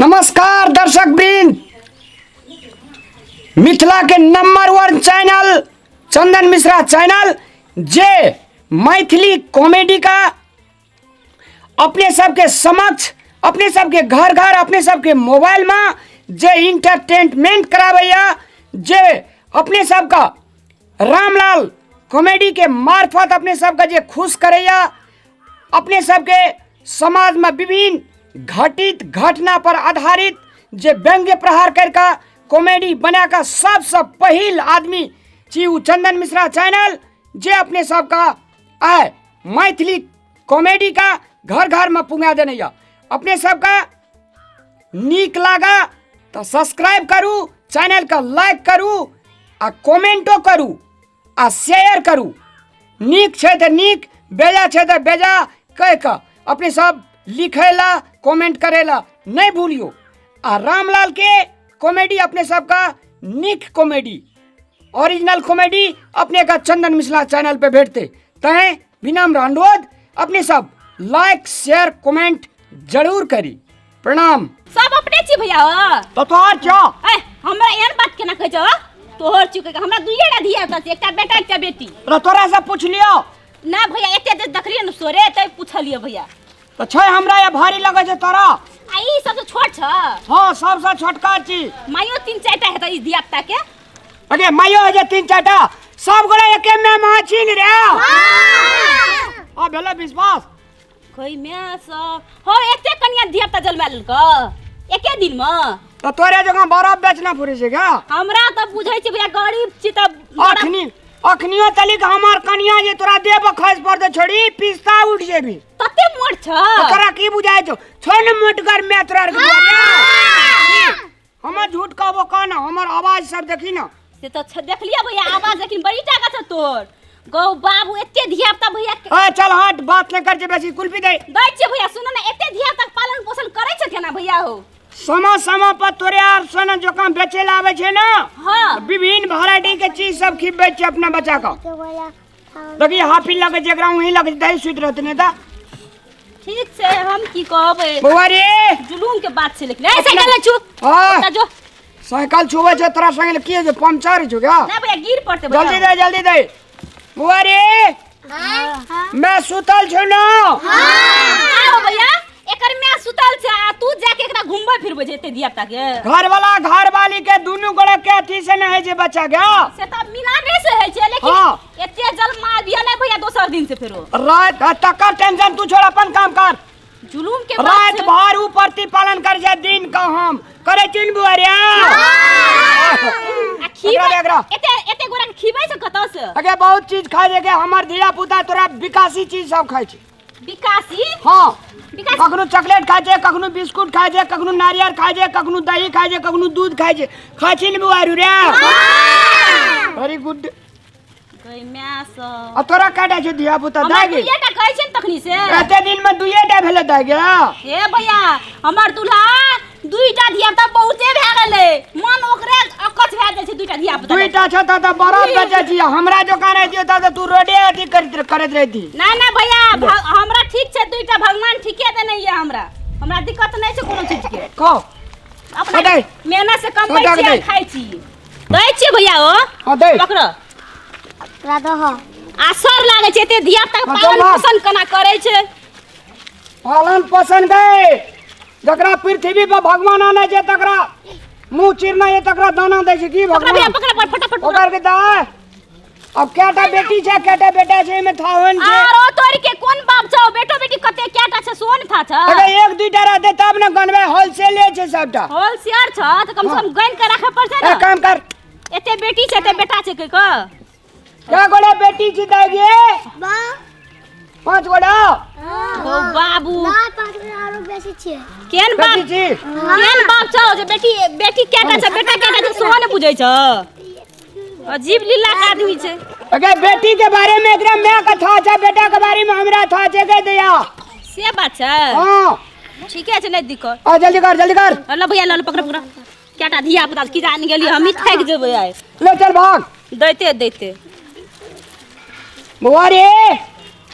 नमस्कार दर्शक वृंद, मिथिला के नंबर 1 चैनल चंदन मिश्रा चैनल, जे मैथिली कॉमेडी का अपने सबके समक्ष, अपने सबके घर घर, अपने सबके मोबाइल में जे इंटरटेनमेंट कराबैया, जे अपने सबका रामलाल कॉमेडी के मार्फत अपने सबके जे खुश करैया, अपने सबके समाज में विभिन्न घटित घटना पर आधारित जे व्यंग्य प्रहार करके कॉमेडी बना कऽ सबसँ पहिल आदमी छी उ चंदन मिश्रा चैनल, जे अपने सबका आय मैथिली कॉमेडी का घर घर में पुंगा देने यऽ। अपने सबका नीक लागा तऽ सब्सक्राइब करू, चैनल के लाइक करू आ कमेंटो करू आ शेयर करू। नीक छै तऽ नीक, बेजा छै तऽ बेजा कहि कऽ अपने सब लिखै ला, कमेंट करै ला नहि भूलियौ। आ रामलाल के कॉमेडी अपने सबका नीक कॉमेडी, ओरिजिनल कॉमेडी अपने का चंदन मिश्रा चैनल पे भेटते। तैं विनम्र अनुरोध, अपने सब लाइक शेयर कमेंट जरूर करी। प्रणाम। सब अपने छी भैया हो। तो तोहर छौ। ए, हमरा एहन बात केना कहै छौ? तोहर छी कहि के, हमरा दुइये टा धिया पुता छै, एकटा बेटा एकटा बेटी। तो तोरा से पूछ लियो। ना भैया, एते देर देखलियै ने सोरे, तै पुछलियै भैया। तो छै हमरा ये भारी लगै छै तोरा। आ ई सबसे छोट छ? हाँ, सबसे छोटका छी। माइयो तीन चारिटा हेतै ई धिया पुता के। अगे माइयो है जे तीन चारिटा, सब गोरा एके में माँ छी ने रे। आ भेलै विश्वास। कोई मैं सब हो एते कनिया धिया पुता जन्मा लेलक एके दिन में। तो तोरे जगह बरफ बेचना पड़े छै क्या? हमरा तऽ बुझै छी भैया गरीब छी तऽ अखनी अखनियो तलिक हमार कनिया जे तोरा देह पर खसि पड़तै छोड़ी पिस्ता उठ जेबी। तते मोट छ। तो तोरा की बुझाइ छौ? छोड़ ने मोटगर मैं तोरा आरके दुआरे। हमर झूठ कहबो कह ना, हमर आवाज सब देखी ना। से तऽ देखलियै भैया आवाज, लेकिन बड़ी टाका छ तोर। गौ बाबू एते धिया पुता भैया के- ए चल हट, बात नहीं कर जे बेसी, कुल्फी दे। दै छियै भैया, सुन ने, एते धिया पुता के पालन पोषण करै छ केना भैया हो? समय समय पर तोरे आर सोना जोकाम बेचे ला आबै छै ना। हाँ। विभिन्न वैरायटी के चीज सब खिबै छै अपना बच्चा के। देखी हाफी लगे जेकरा वहीं लगे दही सुति रहते नहीं ता। ठीक छै, हम की कहबै बौआ रे, जुलूम के बात छै, लेकिन ए साइकिल ले छु। हाँ। ओतऽ जो। साइकिल छुबै छै तोरा संगे की छै, पंचर छौ क्या? ना भैया, गिर पड़तै भैया। जल्दी दे, जल्दी दे। बौआ रे, मैं सुतल छु ना। आओ भैया, एकर मैं सुतल छै आ तू जाके एकरा घुमबै फिरबै छै एते धिया पुता के। घर वाला घर वाली के दुनू गोड़ा के अथी से नहीं है जे बच्चा के। से तऽ मिलाने से होइ छै, लेकिन हाँ। एते जलमा दिया नहीं भैया दोसर दिन से फेरो। रात तकर टेंशन तू छोड़, अपन काम कर। जुलूम के बात रात छै। भर ऊ प्रतिपालन कर जे दिन का हम करे चिन बुआरिया। आ खीबै एकरा, एकरा। एते एते गोरा के खीबै छै कतऽ से? अगे बहुत चीज खाइ जे के हमर धिया पुता तोरा विकासी चीज सब खाइ छै। विकासी? हाँ। विकासी? कखनो चॉकलेट खाइ छै, कखनो बिस्कुट खाइ छै, कखनो नारियल खाइ छै, कखनो दही खाइ छै, कखनो दूध खाइ छै। खाइ छी ने बुआरू रे? Very good. गई माय सब। आ तोरा कएटा छौ धिया पुता? हमरा दाइ गे। दुइएटा कहै छै ने तखनी से। एते दिन में दुइएटा भेलै दाइ गे। हे भैया, हमर दूल्हा दुइटा धिया पुता बहुते भए गेलै, मन ओकरे अकछ भए जाइ छै दुइटा धिया पुता। दुइटा छौ तऽ बरफ बेचै छी, हमरा दोकान रहितियौ तऽ तू रोडे अथी करैत रहिती। ना ना भैया, हमरा ठीक छै दुइटा, भगवान ठीके देने ये हमरा, हमरा दिक्कत नहि छै कोनो चीज के। कहो। अपना दे। मेहनत से कमबै दे, छी आ दे। खाइ छी। दै छियै भैया ओ। हाँ, दे। पकड़। ओकरा दह। असर लागै छै एते धिया पुता के हाँ, पालन चल भाग। पोषण केना करै छै। पालन पोषण गए जकरा पृथ्वी पर भगवान आनै छै तकरा मुंह चिरना है, तकरा दाना दै छै की पकड़ भैया, भगवान? पकड़, पकड़, फटाफट पकड़। ओकर के दा। अब केटा बेटी छै केटा बेटा छै एहिमे था होन छै। आरो तोरी के कोन बाप छौ, बेटो बेटी कते केटा छै सोन था छ। अगर एक दुईटा रहते तब ने गनबै, होलसेले छै सबटा। होलसेल छ त कम से कम गन के राखे पड़तै ने। एक काम कर, एते बेटी छै एते बेटा छै कहि क। क्या गोड़ा बेटी छै दाइ गे? बा। 5 गोड़ा। ओ बाबू। ना, 5 गोड़ा आरो बेसी छै। केन बाप? बेटी छी। केन बाप छौ जे बेटी बेटी केटा छै बेटा केटा छै सोन ने बुझै छ। अजीब लीला के आदमी छै। अगर बेटी के बारे में एकरा my के था छै, बेटा के बारे में हमरा था छै के दया। से बात छै। हां। ठीके छै, नहीं दिक्कत। आ जल्दी कर, जल्दी कर। ल भैया, ल, ल, पकड़, पकड़। केटा धिया पुता की जान गेली, हम ही थाकि जेबै आइ। ले चल भाग। दैते दैते। बौआ रे।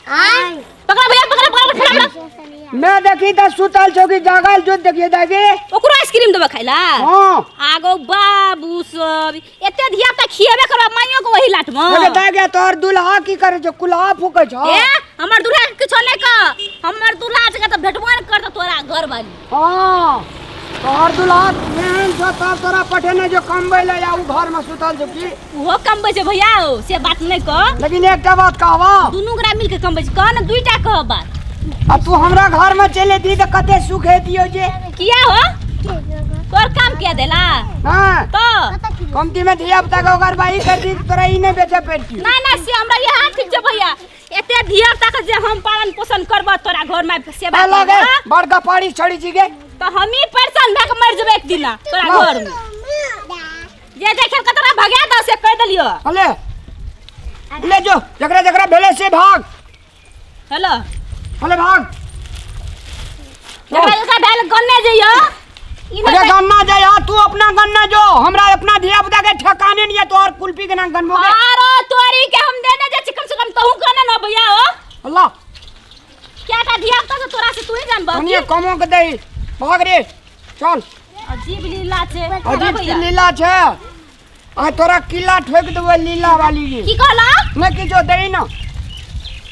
आय। पकड़ा भैया, पकड़ा पकड़ा फटाफट। मैं देखी त सुतल छौ कि जागल जो देखिए दागे। ओकरो आइसक्रीम देबे खाइला? हाँ। आगो बाबू सब एते धिया पुता खिएबे करबा माइयो के वही लाट में। अरे दागे तोहर दुल्हा की करे छौ, कुल्हा फूकै छौ? ए हमर दुल्हा के किछो नै कह, हमर दुल्हा के त भेटबो नै करत तोरा घर वाली। हाँ तोहर दुल्हा एहन छौ तब तोरा पठेने जो कमबै ले या उ घर में सुतल छौ की? ओहो कमबै छै भैया, ओ से बात नै कह। लेकिन एकटा बात कहबा, दुनू गोरा मिल के कमबै छै, कह न दुईटा कह बात। आ तू हमरा घर में चले दी त कते सुख हेतियो जे। किया हो? तोर काम किया देला? हाँ। तो कमती में धिया पुता के ओकर बाई कर दी तोरा ई नै बेचे पेटी। ना ना से हमरा यहाँ ठीक छै भैया, एते धिया पुता के जे हम पालन पोषण करब तोरा घर में सेवा लगे करब। बड़का पाड़ी छड़ी छी गे। तो हम ही परेशान भए के मर जेबै एक दिना तोरा ना। घर में। जे जे खेल के तोरा भगा दो से कह देलियो। ले ले जो जकरा जकरा भेले से भाग। हेलो अले भाग। जकरा जकरा भेल गन्ने जइयो। ई अरे गन्ना जाय, हाँ, तू अपना गन्ना जो, हमरा अपना धिया पुता के ठेकाने नहीं है तोहर कुल्फी के ना गनबो के। आरो तोरी के हम देने जाय छी, कम से कम तहु गन्ना न भैया हो। अल्लाह। क्या का धिया पुता से तोरा से तू ही जानबो। कनिए कमो के दे, भाग रे चल। अजीब लीला छै। अजीब की लीला छै। आ तोरा किला ठोक देबो लीला वाली के। की कहला? नहीं किछो दे ना।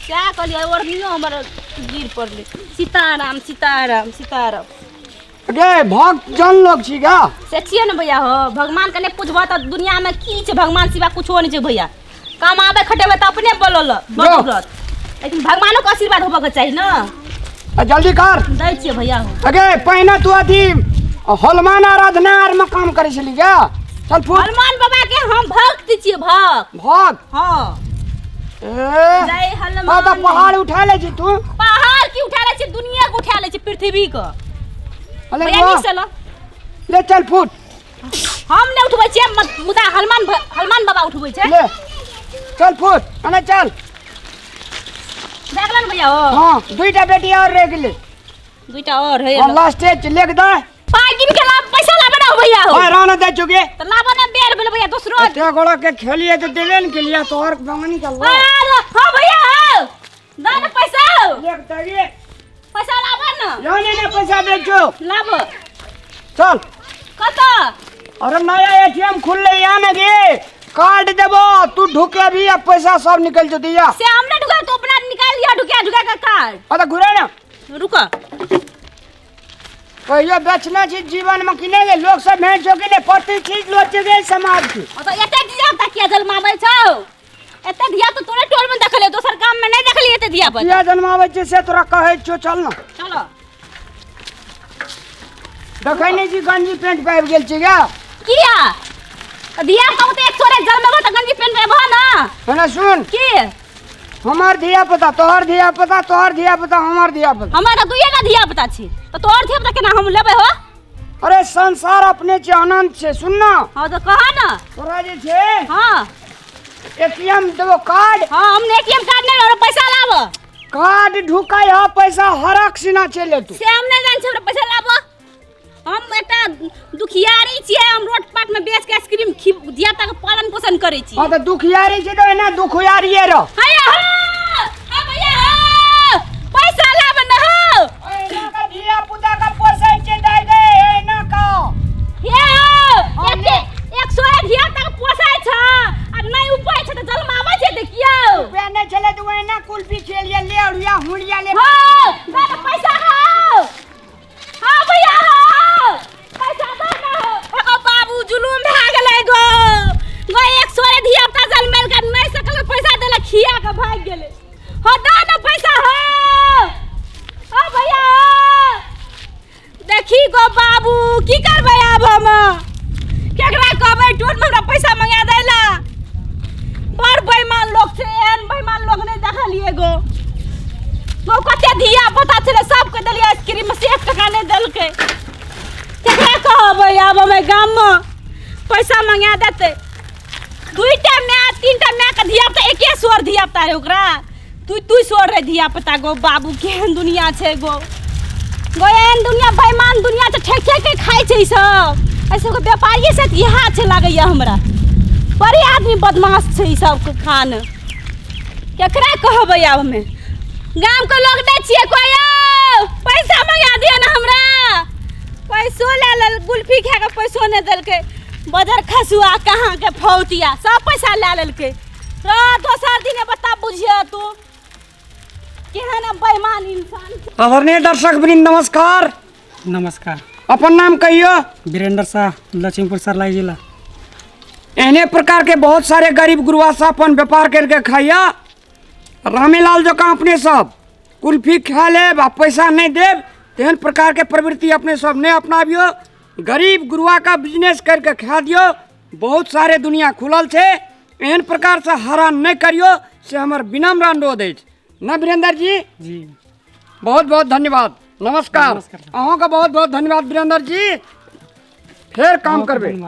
क्या कहलियै? ओढ़नियो हमर गिर पड़लै। सीताराम सीताराम सीताराम। गे भक्त जन लोग छी गा। से छियै ने भैया हो, भगवान के नहि पूछबह तऽ दुनिया में की छै, भगवान सिवा कुछो नहि छै भैया। कमाबै खटेबै तऽ अपने बोलल बदौलत, लेकिन भगवानो के आशीर्वाद होबऽ के चाही ना। आ जल्दी कर। दै छियै भैया हो। अगे पहिने तू अथी हनुमान आराधना आर में काम करै छली गा। चल फूट। हनुमान बाबा के हम भक्त छियै, भक्त। भक्त? हाँ। ए, जय हनुमान। हाँ, तऽ पहाड़ उठा लै छी तू। पहाड़ की उठा लै छी, दुनिया के उठा लै छी, पृथ्वी के। अरे भैया, वाह। नीक से ल। ले चल फूट। हम नहि उठबै छियै, मुदा हनुमान बाबा उठबै छै। ले चल फूट, अने चल। देखलन भैया हो। हाँ, दुईटा बेटी और रह गेलै। दुईटा और है। हाँ, लास्ट स्टेज लेक दे। पाई गिन के ला, पैसा लाबे ना भैया हो। हाँ, रहने दे चुके। तो लाबे ना बेर भेल भैया, दोसरो। एते गोड़ा के खेलिए तो देबे न केलिए, तोहर बंगनी के ला। अरे, हाँ भैया हो। दे ना पैसा हो। लेक दे गे। पैसा लाबे ना। यहाँ नहीं ना पैसा दे चो। लाबो। चल। कत? अरे नया एटीएम खुल ले यहाँ ना गे। कार्ड देबो, तू ढुके भी अब पैसा सब निकल जती या। से हम ना ढुका, तू अपना निकाल लिया ढुके ढुका का कार्ड। अरे घुरे ना। रुको। कहियो बेचना छी जीवन में कि नहीं गे, लोग सब भेंट छो कि नहीं, प्रति चीज लोग छे गे समाज की। ओ तो एते धिया पुता किया जन्माबै छौ? एते धिया तो तोरे टोल में देखलियो, दोसर गाम में नहीं देखलियो एते धिया पुता। किया जन्माबै छै से तोरा कहै छौ, चल ना। चलो। देखै नहीं छी गंजी पेंट पाबि गेल छी गे। किया? धिया पुता तो एक छोरे जन्मेबो त गंजी पेंट पेबो ना। है ना सुन। की? हमर धिया पुता तोहर धिया पुता तोहर धिया पुता हमर धिया पुता। हमर त दुइए टा धिया पुता छी, त तोहर धिया पुता केना हम लेबै हो? अरे संसार अपने छै, अनंत छै, सुन ना। हाँ तो कह ना। तोरा जे छै, हाँ। एटीएम देबो कार्ड। हाँ, हम एटीएम कार्ड नहीं लेबै, पैसा लाबो। कार्ड ढुकाई ह पैसा हरक सिना चले तू। से हम नहीं जान छी, हमरा पैसा लाबो। हम एकटा दुखियारी छियै, हम रोड पाट में बेच के आइसक्रीम खी धिया पुता के पालन पोषण करै छी। हाँ, तो दुखियारी छी तो एना दुखियारिये रह। हाय, हाँ, हाँ, भैया, हाँ, पैसा लाब न हो। एना का धिया पुता का पोसै छै दाइ गे, एना का। हे हो, हम ने- एक सौ धिया पुता के पोसै छ, आ नहि उपाय छै त जन्माबै छै, देखियौ। रुपया नहि छलै त एना कुल्फी खेलियै, ले अड़िया, हुड़िया ले। हो, दे न पैसा हो। हाँ भैया, हाँ। पैसा दे न हो। एगो बाबू जुलूम भए गेलै गो। गो एक सौ धिया पुता जन्मेल के नहि सकल पैसा देलक, खिया के भागि गेलै। हो, दे न पैसा हो। हो भैया, हो। देखी गो बाबू, की करबै आब हम? केकरा कहबै टोल में हमरा पैसा मंगा दै ला? बड़ बेईमान लोग छै, एहन बेईमान लोग नहि देखलियै गो। गो कते धिया पुता छलै, सबके देलियै आइसक्रीम, से 1 टका नहि देलकै। केकरा कहबै आब हम गाम में पैसा मंगा देतै? दुईटा my तीनटा my के धिया पुता एके स्वर धिया पुता रहै ओकरा। तू स्वर रहै धिया पुता गो बाबू, केहन दुनिया छै गो। गो एहन दुनिया बेईमान दुनिया छै, ठेक ठेक के खाइ छै ई सब। एहि सबके व्यापारिये से इएह छै लागैया हमरा। बड़े आदमी बदमाश छै ई सबके खान। केकरा कहबै आब हमे? गाम के लोग नहि छियै कोइ यौ पैसा मंगा दिअ ने हमरा पैसो लए लेल कुल्फी खा कऽ पैसो नहि देलकै बजर खसुआ कहाँ के फौतिया सब पैसा लए लेलकै रह दोसर दिन बता बुझिय तू केहन बेईमान इंसान आदरणीय दर्शक वृंद नमस्कार। नमस्कार। अपन नाम कहियो। वीरेंद्र शाह, लक्ष्मीपुर सरलाई जिला। एहने प्रकार के बहुत सारे गरीब गुरुआ सब अपन व्यापार करके खाइया। रामेलाल जकाँ अपने सब कुल्फी खा लेब आ पैसा नहीं देब, तेहन प्रकार के प्रवृत्ति अपने सब नहीं अपनाबियो। गरीब गुरुआ का बिजनेस करके खा दियो, बहुत सारे दुनिया खुलल छै, एहन प्रकार से हरान नहीं करियो, से हमर विनम्र अनुरोध अछि न वीरेंद्र जी। जी बहुत बहुत धन्यवाद, नमस्कार। नमस्कार। अहूँके बहुत बहुत धन्यवाद वीरेंद्र जी, फेर काम करबै। धन्यवाद।